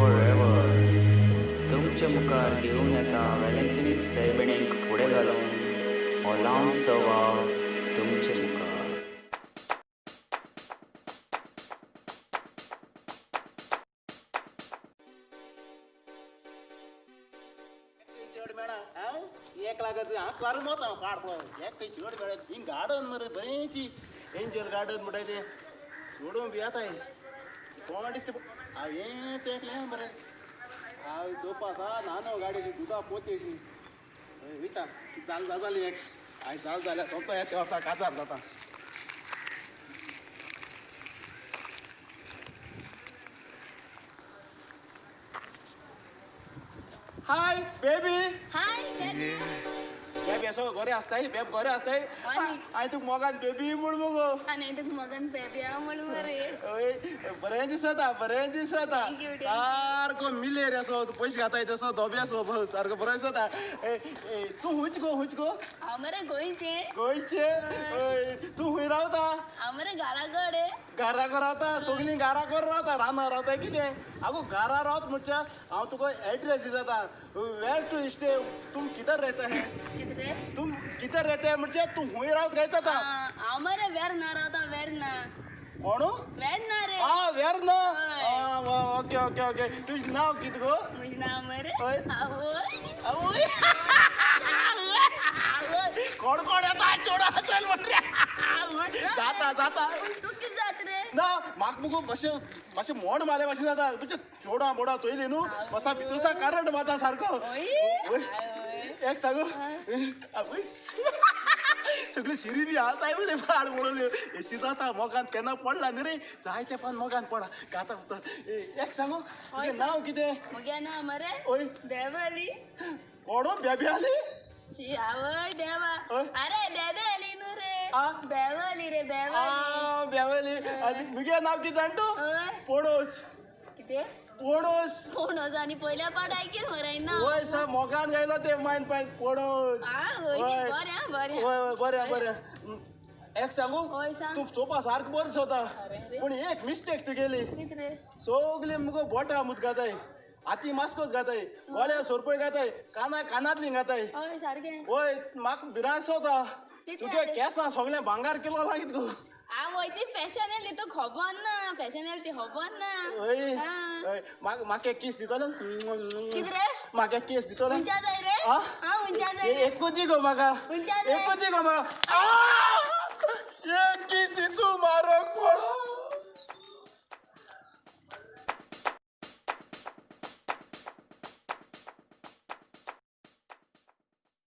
Forever. तुमचे मुखार घेवन येता वेलंकणी सैबिणीक फुडें घालून हो ल्हानसो वावर तुमचे मुखार. चड मेळा हां एक लाखाचं हांव कारून वता पाड पळय एक खंय चड मेळा हिंग गार्डन मरे बरेंची एंजल गार्डन म्हणटाय तें सोडून भियेताय कोण दिसता हांव हें चेकलें मरे हांव चोवपा आसा न्हानो गाडयेची दुदा पोतेशी हय वयता कितें जाल जाली एक आयज जाल जाल्यार सोंपता येता वर्सा काजार जाता. Hi baby. Hi baby. Baby असो गोरे आसताय बेब गोरे आसताय. आनी? हांवें तुका मोगान बेबी म्हूण मुगो. आनी तुका मगन बेबी हांव म्हण मरे. हय बरें दिसता बरें दिसता. Thank you, thank you. सारको मिलेर असो तूं पयशे घाताय तसो धोबे असो सारको बरो दिसता. ए, ए, तूं खंयच गो खंयच गो? हांव मरे गोंयचे. गोंयचे? हय तूं खंय रावता? हांव मरे घरा कडेन. घराको रावता? सगळीं घराकोर रावता रानां रावता कितें? आगो घरा रावत म्हणच्या हांव तुका एड्रेस दिता वेर टू स्टे. तुम किधर रहता है? कितें रे? तुम किधर रहते है म्हणजे तूं खंय रावत काय जाता? हांव मरे वेर्ना रावता वेर्ना. कोण? वेर्ना रे. आ वेर्ना. हय. Okay okay okay. तुजें नांव कितें गो? म्हजें नांव मरे हय. आवय. आवय. कोण कोण येता चोडा चल म्हणटा जाता जाता. तूं कितें जाता रे? ना म्हाका मुगो मातशें मातशें मोड मारले भाशेन जाता म्हणजे चोडा बोडा चोयली न्हू बसा भितर करंट मारता सारको. हय. हय. एक सांगू आवय सगळी शिरी बी हाताय रे पाड पडून एशी जाता मोगान केन्ना पडला न्ही रे जायते पण मोगान पडा गाता एक सांगू तुजें नांव कितें? म्हगे नांव मरे हय. देवाली. कोण बेबी आली? शी आवय देवा. हय. अरे बेबे आली न्हू रे. आ? बेवली रे बेवली. आ बेवली. आनी मुगे नांव कितें जाण तूं? हय. पोणोस. कितें? पोणोस. पोणोस आनी पयल्या पाट आयकील मरे ना. वय सा मोगान गायलो ते मायन पायन पोणोस. आ हय वय. बरें आं, बरें. वय वय बरें बरें. एक सांगू हय सांग. तूं चोवपा सारको बरो दिसता अरे रे. पूण एक मिस्टेक तुगेली. कितें रे? सगली मुगो बोटां मूत घाताय हाती मास्कोत घाताय गळ्या सोरपय घाताय काना कानांतली घाताय. हय सारकें. वय म्हाका भिरांत दिसता कितें तुगे जालें? केंसां सगळें भांगार किलो लागीत गो. आवय ती फॅशन येयली ती खबर ना फॅशन येयली ती खबर ना. हय आं. हय म्हाका एक केस दितले? कितें रे? म्हाका एक केस दितले? खंयच्या जाय रे? आ? आं खंयच्या जाय रे? एकूच दी गो म्हाका. खंयच्या जाय? एकूच दी गो म्हाका. एक केस तूं मारक पडो.